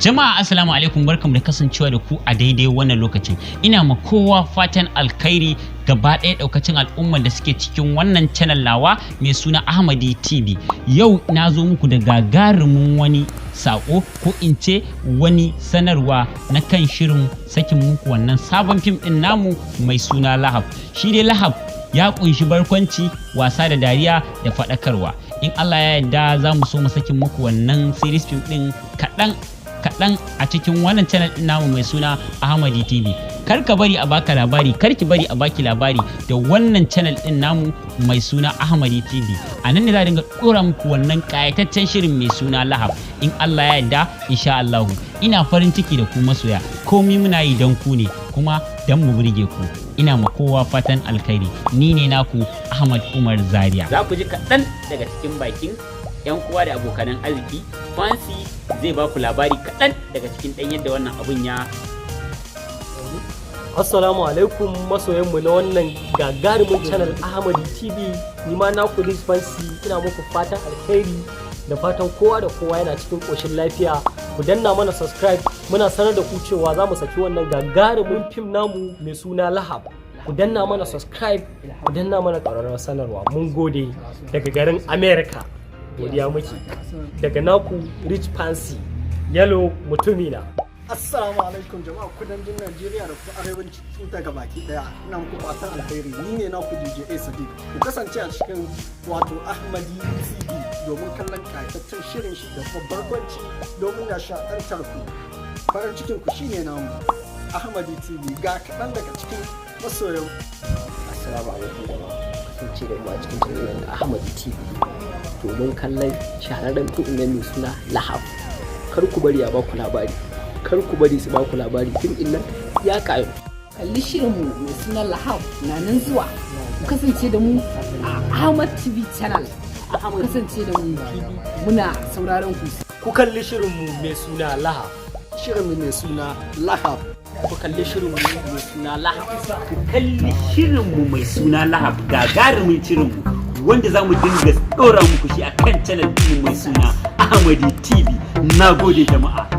Jama'a, assalamu alaikum, barkamu da kasancewa da ku a daidai wannan lokacin. Ina ma kowa fatan alkhairi, gaba ɗaya ɗaukacin al'ummar da suke cikin wannan channel nawa mai suna Ahmadi TV. Yau na zo muku da gagarumin wani sako, ko in ce wani sanarwa na kan shirin sakin muku wannan sabon fim ɗin namu mai suna Lahab. Shi dai Lahab ya kunshi barkwanci, wasa da dariya da faɗakarwa. In Allah ya yarda, za mu so mu sakin muku wannan series fim ɗin kaɗan kaɗan a cikin wannan channel ɗin namu mai suna Ahmadi TV. Kar ka bari a baka labari, kar ki bari a baki labari da wannan channel ɗin namu mai suna Ahmadi TV. A nan ne za a dinga ɗora muku wannan ƙayataccen shirin mai suna Lahab. In Allah ya yarda, insha Allahu. Ina farin ciki da ku masoya. Komi muna yi don ku ne, kuma don mu burge ku. Ina ma kowa fatan alkhairi. Ni ne naku Ahmad Umar Zaria. Za ku ji kaɗan daga cikin bakin 'yan uwa da abokanan arziki. Fansi zai ba ku labari kaɗan daga cikin ɗan yadda wannan abun ya Assalamu alaikum masoyanmu na wannan gagarumin channel Ahmadi TV. Ni ma naku Rich Fancy, ina muku fatan alkhairi da fatan kowa da kowa yana cikin ƙoshin lafiya. Ku danna mana subscribe. Muna sanar da ku cewa za mu saki wannan gagarumin fim namu mai suna Lahab. Ku danna mana subscribe, ku danna mana ƙararrawar sanarwa. Mun gode daga garin America. Godiya muke daga naku Rich Fancy Yellow mutumina. Assalamu alaikum jama'a kudancin Najeriya da kuma arewacin ta gabaki daya. Ina muku fatan alkhairi. Ni ne naku DJ A Sadiq. Ku kasance a cikin wato Ahmadi TV domin kallon kayataccen shirin shi da kuma barkwanci domin nishaɗantar ku. Farin cikin ku shine namu. Ahmadi TV, ga kaɗan daga cikin masoyan. Assalamu alaikum jama'a, kasance da mu a cikin channel na Ahmad TV domin kallon shahararren fim ɗin nan mai suna Lahab. Kar ku bari a baku labari, kar ku bari su baku labari. Fim ɗin nan ya ƙaru. Kalli shirinmu mai suna Lahab na nan zuwa. Ku kasance da mu a Ahmad TV channel. Ku kasance da mu, muna sauraron ku. Ku kalli shirinmu mai suna Lahab. Shirin mai suna Lahab. Ku kalli shirinmu mai suna Lahab. Ku kalli shirinmu mai suna Lahab, gagarumin shirinmu wanda za mu dinga ɗora muku shi a kan channel ɗinmu mai suna Ahmadi TV. Na gode jama'a.